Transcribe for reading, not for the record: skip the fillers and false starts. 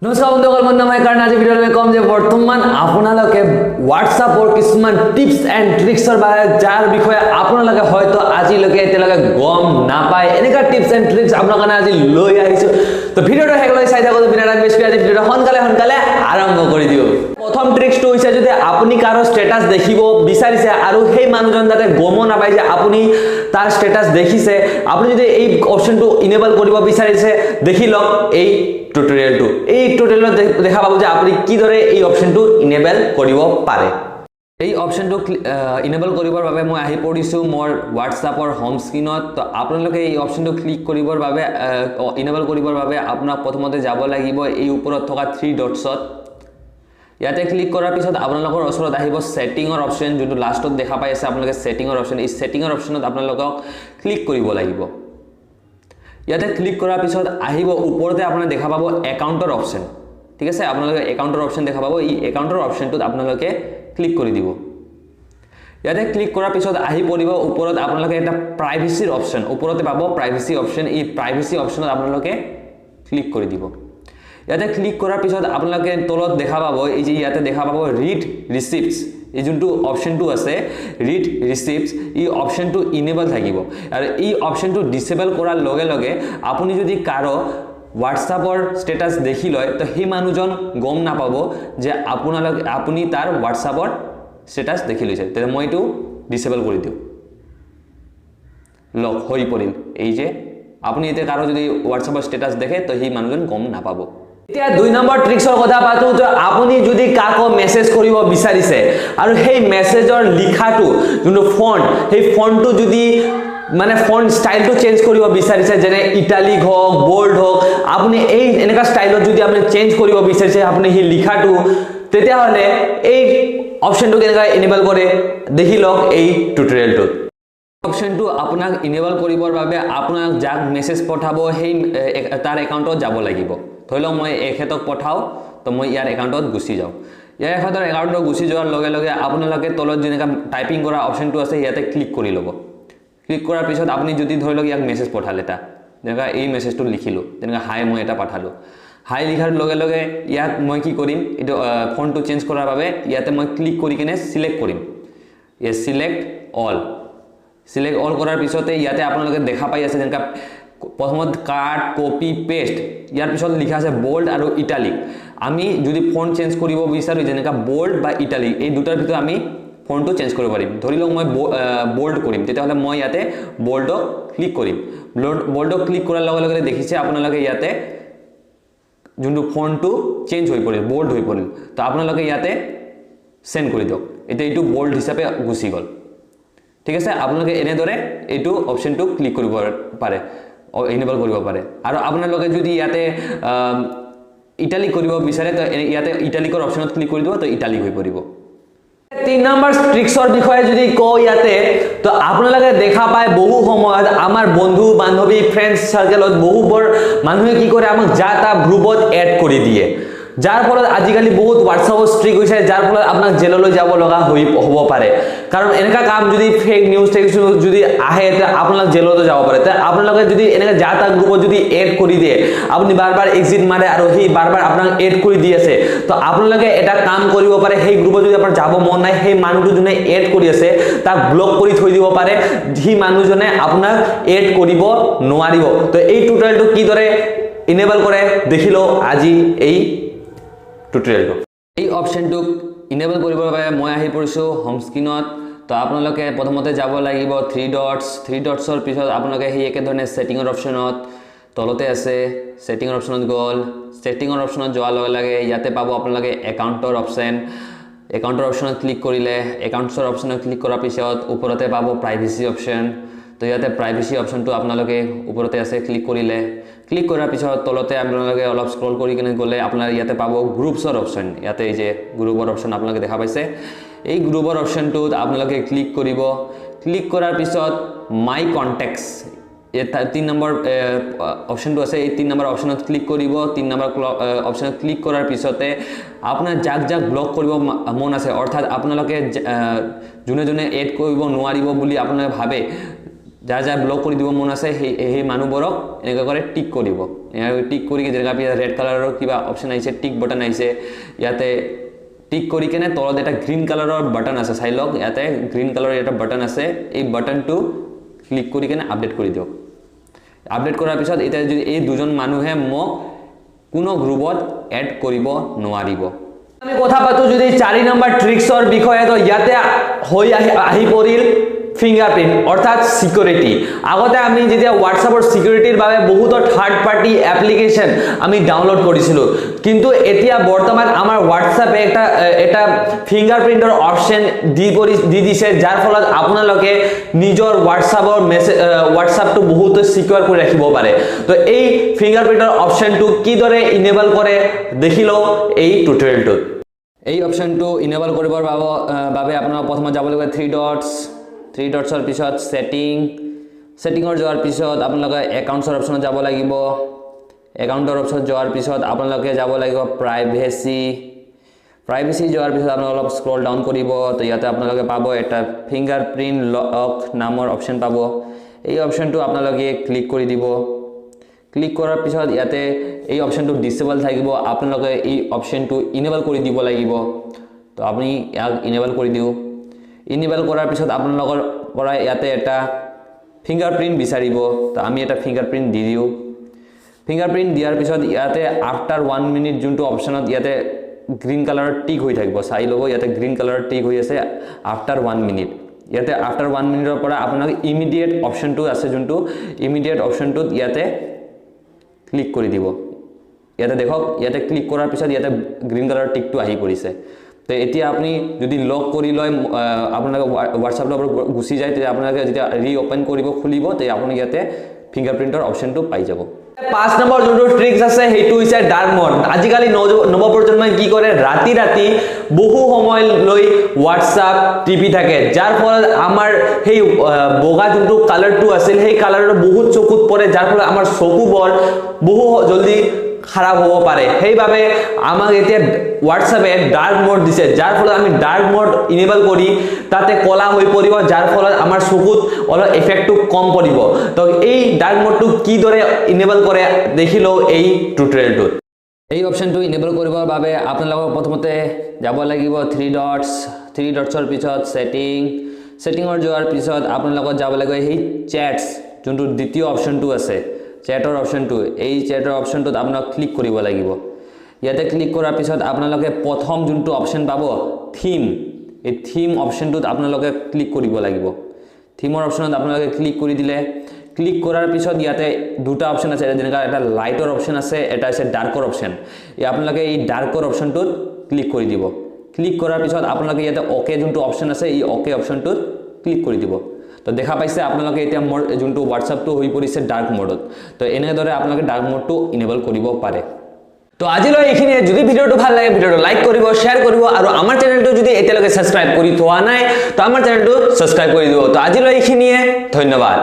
নমস্কাৰ বন্ধুসকল, মোৰ নাম কাৰণে আজি ভিডিঅ'ত মই ক'ম যে বৰ্তমান আপোনালোকে হোৱাটছআপৰ কিছুমান টিপছ এণ্ড ট্ৰিক্সৰ বাবে, যাৰ বিষয়ে আপোনালোকে হয়তো আজিলৈকে এতিয়ালৈকে গম নাপায়, এনেকুৱা টিপছ এণ্ড ট্ৰিক্স আপোনাৰ কাৰণে আজি লৈ আহিছোঁ। তো ভিডিঅ'টো শেষলৈ চাই থাকোঁ। বিনা টাইম বেছি আজি ভিডিঅ'টো সোনকালে সোনকালে আৰম্ভ কৰি দিওঁ। প্ৰথম ট্ৰিক্সটো হৈছে, যদি আপুনি কাৰো ষ্টেটাছ দেখিব বিচাৰিছে আৰু সেই মানুহজন যাতে গমো নাপায় যে আপুনি তাৰ ষ্টেটাছ দেখিছে, আপুনি যদি এই অপশ্যনটো ইনেবল কৰিব বিচাৰিছে, দেখি লওক এই টিউটৰিয়েলটো। এই টিউটৰিয়েলত দেখা পাব যে আপুনি কিদৰে এই অপশ্যনটো ইনেবল কৰিব পাৰে। এই অপশ্যনটো ইনেবল কৰিবৰ বাবে মই আহি পৰিছোঁ মোৰ হোৱাটছআপৰ হোম স্ক্ৰীণত। তো আপোনালোকে এই অপশ্যনটো ক্লিক কৰিবৰ বাবে, ইনেবল কৰিবৰ বাবে আপোনাক প্ৰথমতে যাব লাগিব এই ওপৰত থকা থ্ৰী ডটছত। ইয়াতে ক্লিক কৰাৰ পিছত আপোনালোকৰ ওচৰত আহিব ছেটিঙৰ অপশ্যন, যোনটো লাষ্টত দেখা পাই আছে আপোনালোকে ছেটিঙৰ অপশ্যন। এই ছেটিঙৰ অপশ্যনত আপোনালোকক ক্লিক কৰিব লাগিব। ইয়াতে ক্লিক কৰাৰ পিছত আহিব ওপৰতে আপোনাৰ দেখা পাব একাউণ্টৰ অপশ্যন। ঠিক আছে, আপোনালোকে একাউণ্টৰ অপশ্যন দেখা পাব। এই একাউণ্টৰ অপশ্যনটোত আপোনালোকে ক্লিক কৰি দিব। ইয়াতে ক্লিক কৰাৰ পিছত আহি পৰিব ওপৰত আপোনালোকে এটা প্ৰাইভেচিৰ অপশ্যন, ওপৰতে পাব প্ৰাইভেচি অপশ্যন। এই প্ৰাইভেচি অপশ্যনত আপোনালোকে ক্লিক কৰি দিব। ইয়াতে ক্লিক কৰাৰ পিছত আপোনালোকে তলত দেখা পাব, এই যে ইয়াতে দেখা পাব ৰিড ৰিচিপ্টছ, এই যোনটো অপশ্যনটো আছে ৰিড ৰিচিপ্টছ, এই অপশ্যনটো ইনেবল থাকিব। আৰু এই অপশ্যনটো ডিচেবল কৰাৰ লগে লগে আপুনি যদি কাৰো হোৱাটছআপৰ ষ্টেটাছ দেখি লয়, তো সেই মানুহজন গম নাপাব যে আপুনি তাৰ হোৱাটছআপৰ ষ্টেটাছ দেখি লৈছে। তেতিয়া মই এইটো ডিচেবল কৰি দিওঁ। লক হৈ পৰিল। এই যে আপুনি এতিয়া কাৰো যদি হোৱাটছআপৰ ষ্টেটাছ দেখে, তো সেই মানুহজন গম নাপাব। এতিয়া 2 নম্বৰ ট্ৰিক্সৰ কথা পাতো। তো আপুনি যদি কাকো মেছেজ কৰিব বিচাৰিছে আৰু সেই মেছেজৰ লিখাটো যোনটো ফণ্ট, সেই ফণ্টটো যদি মানে ফণ্ট ষ্টাইলটো চেঞ্জ কৰিব বিচাৰিছে, যেনে ইটালিক হওক, বল্ড হওক, আপুনি এই এনেকুৱা ষ্টাইলত যদি আপুনি চেঞ্জ কৰিব বিচাৰিছে আপুনি সেই লিখাটো, তেতিয়াহ'লে এই অপশ্যনটো কেনেকৈ এনেবল কৰে, দেখি লওক এই টিউটৰিয়েলটোত। অপশ্যনটো আপোনাক ইনেবল কৰিবৰ বাবে আপোনাক যাক মেছেজ পঠাব সেই তাৰ একাউণ্টত যাব লাগিব। ধৰি লওক মই এখেতক পঠাওঁ, তো মই ইয়াৰ একাউণ্টত গুচি যাওঁ। ইয়াৰ এখেতৰ একাউণ্টত গুচি যোৱাৰ লগে লগে আপোনালোকে তলত যেনেকৈ টাইপিং কৰা অপশ্যনটো আছে, ইয়াতে ক্লিক কৰি ল'ব। ক্লিক কৰাৰ পিছত আপুনি যদি ধৰি লওক ইয়াক মেছেজ পঠালে এটা, যেনেকুৱা এই মেছেজটো লিখিলোঁ, যেনেকৈ হাই মই এটা পঠালোঁ। হাই লিখাৰ লগে লগে ইয়াক মই কি কৰিম? এইটো ফোনটো চেঞ্জ কৰাৰ বাবে ইয়াতে মই ক্লিক কৰি কিনে চিলেক্ট কৰিম। চিলেক্ট অল, চিলেক্ট অল কৰাৰ পিছতে ইয়াতে আপোনালোকে দেখা পাই আছে, যেনেকুৱা প্ৰথমত কাট, কপি, পেষ্ট, ইয়াৰ পিছত লিখা আছে বল্ড আৰু ইটালিক। আমি যদি ফণ্ট চেঞ্জ কৰিব বিচাৰোঁ, যেনেকুৱা বল্ড বা ইটালিক, এই দুটাৰ ভিতৰত আমি ফণ্টটো চেঞ্জ কৰিব পাৰিম। ধৰি লওক মই বল্ড কৰিম, তেতিয়াহ'লে মই ইয়াতে বল্ডক ক্লিক কৰিম। বল্ডক ক্লিক কৰাৰ লগে লগে দেখিছে আপোনালোকে ইয়াতে যোনটো ফণ্টটো চেঞ্জ হৈ পৰিল, বল্ড হৈ পৰিল। তো আপোনালোকে ইয়াতে চেণ্ড কৰি দিয়ক। এতিয়া এইটো বল্ড হিচাপে গুচি গ'ল। ঠিক আছে, আপোনালোকে এনেদৰে এইটো অপশ্যনটো ক্লিক কৰিব পাৰে, এনেবল কৰিব পাৰে। আৰু আপোনালোকে যদি ইয়াতে ইটালিক কৰিব বিচাৰে, তো ইয়াতে ইটালিকৰ অপশ্যনত ক্লিক কৰি দিব, তো ইটালিক হৈ পৰিব। 3 নম্বৰ ট্ৰিক্সৰ বিষয়ে যদি কওঁ ইয়াতে, তো আপোনালোকে দেখা পায় বহু সময়ত আমাৰ বন্ধু বান্ধৱী, ফ্ৰেণ্ডছ চাৰ্কেলত বহুবোৰ মানুহে কি কৰে, আমাক যা তা গ্ৰুপত এড কৰি দিয়ে, যাৰ ফলত আজিকালি বহুত হোৱাটছআপত ষ্ট্ৰিক হৈছে, যাৰ ফলত আপোনাক জেললৈ যাব লগা হৈ হ'ব পাৰে। কাৰণ এনেকুৱা কাম যদি ফেক নিউজ টেক নিউজ যদি আহে, তেতিয়া আপোনালোক জেলতো যাব পাৰে। তে আপোনালোকে যদি এনেকৈ যা তা গ্ৰুপত যদি এড কৰি দিয়ে, আপুনি বাৰ বাৰ এক্সিট মাৰে আৰু সেই বাৰ বাৰ আপোনাক এড কৰি দি আছে, তো আপোনালোকে এটা কাম কৰিব পাৰে। সেই গ্ৰুপত যদি আপোনাৰ যাব মন নাই, সেই মানুহটো যোনে এড কৰি আছে তাক ব্লক কৰি থৈ দিব পাৰে। সি মানুহজনে আপোনাক এড কৰিব নোৱাৰিব। তো এই টিউটৰিয়েলটো কিদৰে এনেবল কৰে, দেখি লওঁ আজি এই টিউটৰিয়েলটো। এই অপশ্যনটোক ইনেবল কৰিবৰ বাবে মই আহি পৰিছোঁ হোম স্ক্ৰীণত। তো আপোনালোকে প্ৰথমতে যাব লাগিব থ্ৰী ডটছ। থ্ৰী ডটছৰ পিছত আপোনালোকে সেই একেধৰণে ছেটিঙৰ অপশ্যনত, তলতে আছে, ছেটিঙৰ অপশ্যনত গ'ল। ছেটিঙৰ অপশ্যনত যোৱাৰ লগে লগে ইয়াতে পাব আপোনালোকে একাউণ্টৰ অপশ্যন। একাউণ্টৰ অপশ্যনত ক্লিক কৰিলে, একাউণ্টছৰ অপশ্যনত ক্লিক কৰাৰ পিছত ওপৰতে পাব প্ৰাইভেচি অপশ্যন। তো ইয়াতে প্ৰাইভেচি অপশ্যনটো আপোনালোকে ওপৰতে আছে, ক্লিক কৰিলে। ক্লিক কৰাৰ পিছত তলতে আপোনালোকে অলপ স্ক্ৰল কৰি কিনে গ'লে আপোনাৰ ইয়াতে পাব গ্ৰুপছৰ অপশ্যন। ইয়াতে এই যে গ্ৰুপৰ অপশ্যন আপোনালোকে দেখা পাইছে, এই গ্ৰুপৰ অপশ্যনটোত আপোনালোকে ক্লিক কৰিব। ক্লিক কৰাৰ পিছত মাই কণ্টেক্টছ, এই 3 নম্বৰ অপশ্যনটো আছে, এই 3 নম্বৰ অপশ্যনত ক্লিক কৰিব। 3 নম্বৰ অপশ্যনত ক্লিক কৰাৰ পিছতে আপোনাৰ যাক যাক ব্লক কৰিব মন আছে, অৰ্থাৎ আপোনালোকে যোনে যোনে এড কৰিব নোৱাৰিব বুলি আপোনালোকে ভাবে, যাৰ যাৰ ব্লক কৰি দিব মন আছে, সেই সেই মানুহবোৰক এনেকুৱা কৰে টিক কৰিব। টিক কৰি যেনেকুৱা ৰেড কালাৰৰ কিবা অপশ্যন আহিছে, টিক বাটন আহিছে, ইয়াতে টিক কৰি কেনে তলত এটা গ্ৰীণ কালাৰৰ বাটন আছে, চাই লওক, ইয়াতে গ্ৰীণ কালাৰৰ এটা বাটন আছে। এই বাটনটো ক্লিক কৰি কেনে আপডেট কৰি দিয়ক। আপডেট কৰাৰ পিছত এতিয়া যদি এই দুজন মানুহে মোক কোনো গ্ৰুপত এড কৰিব নোৱাৰিব। আমি কথা পাতো যদি 4 নম্বৰ ট্ৰিক্সৰ বিষয়ে, তো ইয়াতে হৈ আহি আহি পৰিল ফিংগাৰপ্ৰিণ্ট, অৰ্থাৎ চিকিউৰিটি। আগতে আমি যেতিয়া হোৱাটছএপৰ চিকিউৰিটিৰ বাবে বহুতো থাৰ্ড পাৰ্টি এপ্লিকেশ্যন আমি ডাউনলোড কৰিছিলোঁ, কিন্তু এতিয়া বৰ্তমান আমাৰ হোৱাটছএপে এটা ফিংগাৰপ্ৰিণ্টৰ অপশ্যন দি দিছে, যাৰ ফলত আপোনালোকে নিজৰ হোৱাটছএপৰ মেছেজ, হোৱাটছএপটো বহুত চিকিউৰ কৰি ৰাখিব পাৰে। তো এই ফিংগাৰপ্ৰিণ্টৰ অপশ্যনটো কিদৰে ইনেবল কৰে, দেখি লওঁ এই টিউটৰিয়েলটোত। এই অপশ্যনটো ইনেবল কৰিবৰ বাবে আপোনাৰ প্ৰথমত যাব লাগিব থ্ৰী ডটছ। থ্ৰী ডটছৰ পিছত ছেটিং। ছেটিঙৰ যোৱাৰ পিছত আপোনালোকে একাউণ্টছৰ অপশ্যনত যাব লাগিব। একাউণ্টৰ অপশ্যনত যোৱাৰ পিছত আপোনালোকে যাব লাগিব প্ৰাইভেচি। প্ৰাইভেচি যোৱাৰ পিছত আপোনালোকে অলপ স্ক্ৰল ডাউন কৰিব। তো ইয়াতে আপোনালোকে পাব এটা ফিংগাৰ প্ৰিণ্ট লক নামৰ অপশ্যন পাব। এই অপশ্যনটো আপোনালোকে ক্লিক কৰি দিব। ক্লিক কৰাৰ পিছত ইয়াতে এই অপশ্যনটো ডিচেবল থাকিব, আপোনালোকে এই অপশ্যনটো ইনেবল কৰি দিব লাগিব। তো আপুনি ইয়াক ইনেবল কৰি দিওঁ। ইনেবল কৰাৰ পিছত আপোনালোকৰ পৰা ইয়াতে এটা ফিংগাৰ প্ৰিণ্ট বিচাৰিব। তো আমি এটা ফিংগাৰ প্ৰিণ্ট দি দিওঁ। ফিংগাৰ প্ৰিণ্ট দিয়াৰ পিছত ইয়াতে আফটাৰ ওৱান মিনিট যোনটো অপশ্যনত ইয়াতে গ্ৰীণ কালাৰৰ টিক হৈ থাকিব। চাই ল'ব, ইয়াতে গ্ৰীণ কালাৰৰ টিক হৈ আছে আফটাৰ ওৱান মিনিট। ইয়াতে আফটাৰ ওৱান মিনিটৰ পৰা আপোনাক ইমিডিয়েট অপশ্যনটো আছে, যোনটো ইমিডিয়েট অপশ্যনটোত ইয়াতে ক্লিক কৰি দিব। ইয়াতে দেখক, ইয়াতে ক্লিক কৰাৰ পিছত ইয়াতে গ্ৰীণ কালাৰৰ টিকটো আহি পৰিছে। তো এতিয়া আপুনি যদি লক কৰি লয়, আপোনালোকে হোৱাটছআপটোৰ পৰা গুচি যায়, তেতিয়া আপোনালোকে যেতিয়া ৰি অ'পেন কৰিব, খুলিব, তেতিয়া আপুনি ইয়াতে ফিংগাৰ প্ৰিণ্টৰ অপশ্যনটো পাই যাব। 5 নম্বৰ যোনটো ট্ৰিক্স আছে, সেইটো হৈছে ডাৰ্ক মোড। আজিকালি নৱপ্ৰজন্মই কি কৰে, ৰাতি ৰাতি বহু সময় লৈ হোৱাটছআপ টিপি থাকে, যাৰ ফলত আমাৰ সেই বগা যোনটো কালাৰটো আছিল, সেই কালাৰটো বহুত চকুত পৰে, যাৰ ফলত আমাৰ চকুবোৰ বহু জলদি খাৰাপ হ'ব পাৰে। সেইবাবে আমাক এতিয়া হোৱাটছএপে ডাৰ্ক মোড দিছে, যাৰ ফলত আমি ডাৰ্ক মোড ইনেবল কৰি তাতে ক'লা হৈ পৰিব, যাৰ ফলত আমাৰ চকুত অলপ এফেক্টটো কম পৰিব। তো এই ডাৰ্ক মোডটো কিদৰে ইনেবল কৰে, দেখি লওঁ এই টিউটৰিয়েলটোত। এই অপশ্যনটো ইনেবল কৰিবৰ বাবে আপোনালোকক প্ৰথমতে যাব লাগিব থ্ৰী ডটছ। থ্ৰী ডটছৰ পিছত ছেটিং। ছেটিঙৰ যোৱাৰ পিছত আপোনালোকক যাব লাগিব সেই চেটছ, যোনটো দ্বিতীয় অপশ্যনটো আছে, চেটৰ অপশ্যনটো। এই চেটৰ অপশ্যনটোত আপোনাক ক্লিক কৰিব লাগিব। ইয়াতে ক্লিক কৰাৰ পিছত আপোনালোকে প্ৰথম যোনটো অপশ্যন পাব থিম, এই থিম অপশ্যনটোত আপোনালোকে ক্লিক কৰিব লাগিব। থিমৰ অপশ্যনত আপোনালোকে ক্লিক কৰি দিলে। ক্লিক কৰাৰ পিছত ইয়াতে দুটা অপশ্যন আছে, যেনেকুৱা এটা লাইটৰ অপশ্যন আছে, এটা আছে ডাৰ্কৰ অপশ্যন। এই আপোনালোকে এই ডাৰ্কৰ অপশ্যনটোত ক্লিক কৰি দিব। ক্লিক কৰাৰ পিছত আপোনালোকে ইয়াতে অ'কে যোনটো অপশ্যন আছে, এই অ'কে অপশ্যনটোত ক্লিক কৰি দিব। তো দেখা পাইছে আপোনালোকে, এতিয়া মোৰ যোনটো হোৱাটছআপটো হৈ পৰিছে ডাৰ্ক মোডত। তো এনেদৰে আপোনালোকে ডাৰ্ক মোডটো ইনেবল কৰিব পাৰে। তো আজিলৈ এইখিনিয়ে। যদি ভিডিঅ'টো ভাল লাগে, ভিডিঅ'টো লাইক কৰিব, শ্বেয়াৰ কৰিব আৰু আমাৰ চেনেলটো যদি এতিয়ালৈকে ছাবস্ক্ৰাইব কৰি থোৱা নাই, তো আমাৰ চেনেলটো ছাবস্ক্ৰাইব কৰি দিব। তো আজিলৈ এইখিনিয়ে, ধন্যবাদ।